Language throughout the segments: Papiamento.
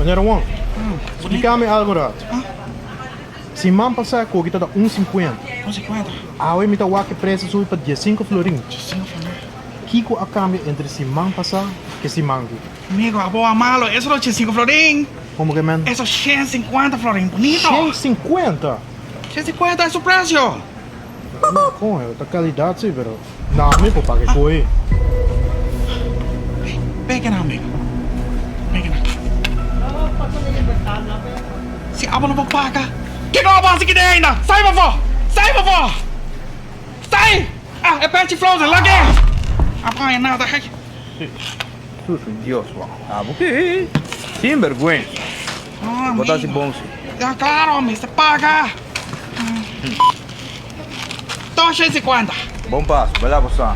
Meneer Wong, spliká mi algu rat. Siman pasá koki ta da un sinkuenta. Un sinkuenta. Awe mi ta wak e pres a subi pa diesinku florin. Diesinku florin. Kiko a kambia entre siman pasá ke siman aki? Amigo, abo a malo. Eso no diesinku florin. Komo ke men? Eso shen sinkuenta florin. Bonito. Shen sinkuenta? Shen sinkuenta es su presio. Kon, e ta kalidat si, pero na mi por paga e koe. Pega nan, amigo. Pega nan. Si abo no por paga, kiko abo hasi kide ainda? Sai pafó! Sai pafó! Sai! Ah, e pechi frozen, lag'é! Abo haña nada, hey. Susu Dios wou. Abo ki sinbergüensa. Bo ta hasi bon si. Ya claro, mester paga. 250. Bon paso, bai laba sa.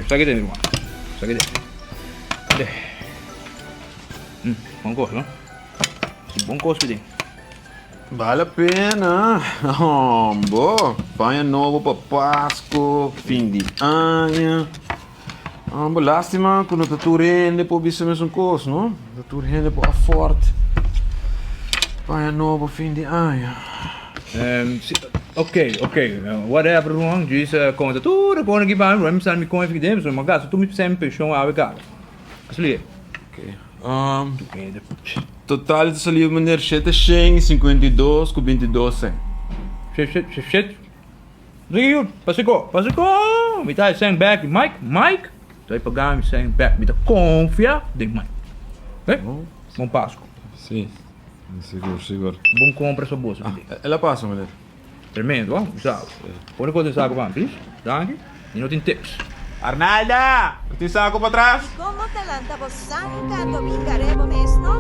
Sa kite mi ruman. Sa kite. De. Bon kos, no? Si bon kos kite. Bale pena. Hombo. Paña nobo pa Pasco, fin di aña. Hombo, lastima ku no ta tur hende por bisa mesun kos, no? No ta tur hende por afford paña nobo fin di aña. Ok, ok, whatever ruman, djis konta tur e kosnan ki pa mi, mi sa mi kon efiki den, pasobra mi a gasta tur mi sèn penshon awe kaba. Asli. Ok, total ta sali meneer shete shen i sinkuenta i dos ku binti dos sèn. Shet, shet, shet, shet. Rio, pasiko, pasiko! Mi ta e sèn bèk di Mike, Mike ta e paga mi sèn bèk, mi ta konfia den Mike. Ok, bon Pasku. Si. Sigur, sigur. Bon compras pa boso. Ah, el a pasa, meneer. Tremendo, hoor. Saco. Pone cos den saco pa mi, please. Danki. Mi no tin tips. Arnalda! No tin saco pa tras? I komo ta lanta bo sanka dominga rebo mes no?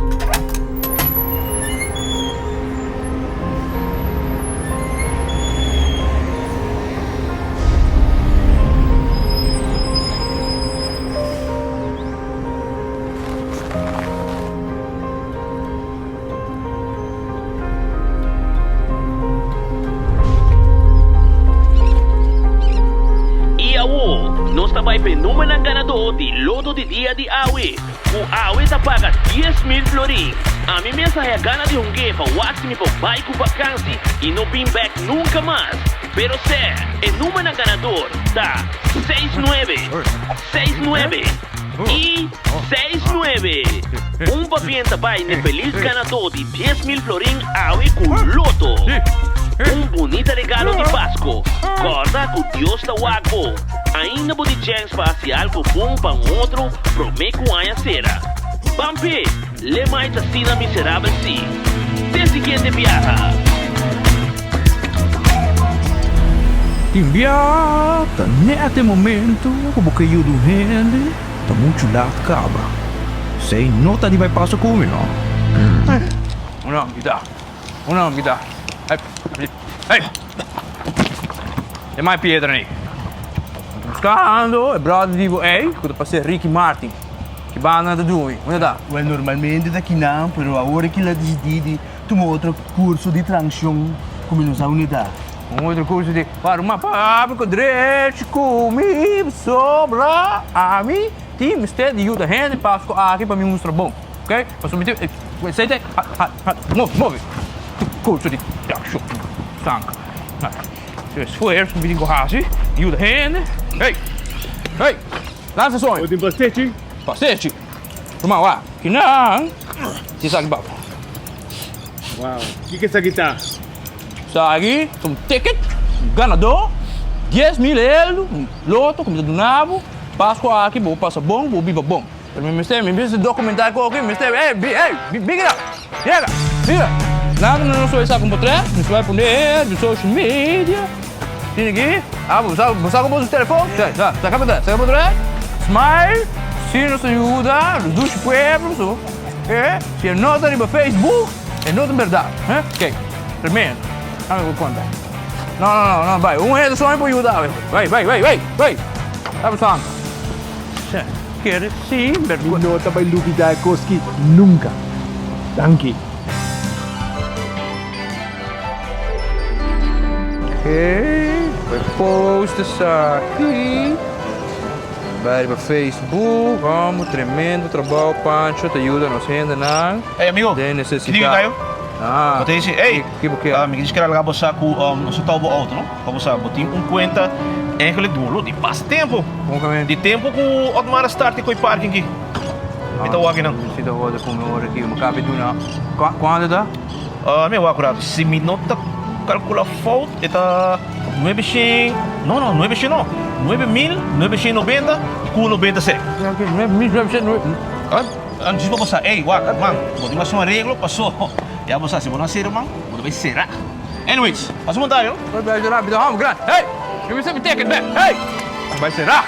I awo, nos ta bai p'e numernan ganadó di loto di dia di awe, ku awe ta paga 10,000 florin. Ami mes a haya gana di hung'é pa wak si mi por bai ku vakansi i no bin bèk nunka mas. Pero sè, e numernan ganador ta seis nuebe, seis nuebe i seis nuebe. Un pabien ta bai n'e felis ganadó di 10,000 florin awe ku Lotto. Un bunita regalo di Pasko. Kòrda ku Dios ta wak bo. Ainda bo di chèns pa hasi algu bon pa un otro promé ku aña sera. Ban p'e, Lemai ta asina miserabel si. Te siguiente biaha! Tin bia ta nèt e momento ku bo ke yuda un hende ta muchu lat kaba. Esei no ta di bai pasa ku mi no. Un hòmber ta, un hòmber ta. Hey, hey! E mai piedra nei. Buskando e bròder di bo ei ku ta pas'é Ricky Martin. Ki banda nan ta dumi? Unda ta? Wèl normalmente ta kinan, pero awor ki el a disidí di Tuma otro curso di trancion cu mi no sa unda ta. Un otro curso di Para un mapa cu drechi cu mi sobra ami. Tin mester di yuda hende Pasco aki pa mi mustra bon. Ok? Pasobra mi tin esei ta ha ha ha move move. Curso di accion sanka. Su esfuerzo mi tin cu haci yuda hende. Hey! Hey! Lansa soño. Bo tin pastechi? Pastechi? Ruman wak kinan si esaki babo. Wow, kiko esaki ta? Esaki ta un ticket, un ganador, 10,000 eldo, un loto ku mi ta duna bo, Pascua aki bo pasa bon, bo biba bon. Pero mi mester, mi mester documenta e koki, mi mester, ey, ey, bigida, yega, bigida. Nan ta no soy saka un potret, mi soy pone di social media. Tini aki, ah, bo sa, bo sa ku bo su telefon? Sa, sa, saka potret, saka potret. Smile, si nos ta yuda, nos dushi pueblo, so, eh, si e no ta riba Facebook, e no ta berdad, eh, kijk, tremendo. Dame ku konta. No, no, no, no, bai, un hende soña por yuda awe. Bai, bai, bai, bai, bai. Dame san. Kere sin Mi no ta bai lubida e kos ki nunka. Danki. Oké, bai post esaki. Bai riba Facebook. Homo, tremendo trabou Pancho ta yuda nos hendenan Hey amigo, den ki nesesidat. diga kayo? Ah, Bo ta disi, hey, ki bo kier? mi kier laga bo sa ku nos a tou bo auto, no? Pa bo sa, bo tin un kuenta eigenlijk di bolo di pas tempu. Kon ka men? Di tempu ku Otmar a start e koi parking ki. Mi ta wak nan. Mi ta hoda ku mi ora ki mi kabi duna. Kuantu ta? Mi a wak rato. Si mi no ta kalkula fout e ta nuebe shen, no no, nuebe shen no, 9990 ku 96. 9990. Antes bo sa, ey, wak, man, bo tin mas un areglo paso ya bo sa si bo no a sera man, bo ta bay sera. Anyways, pasa un montaña no. Bo bay sera, mi ta hòmber grandi. Hey! Mi mester mi ticket bek. Hey! Bo bay sera.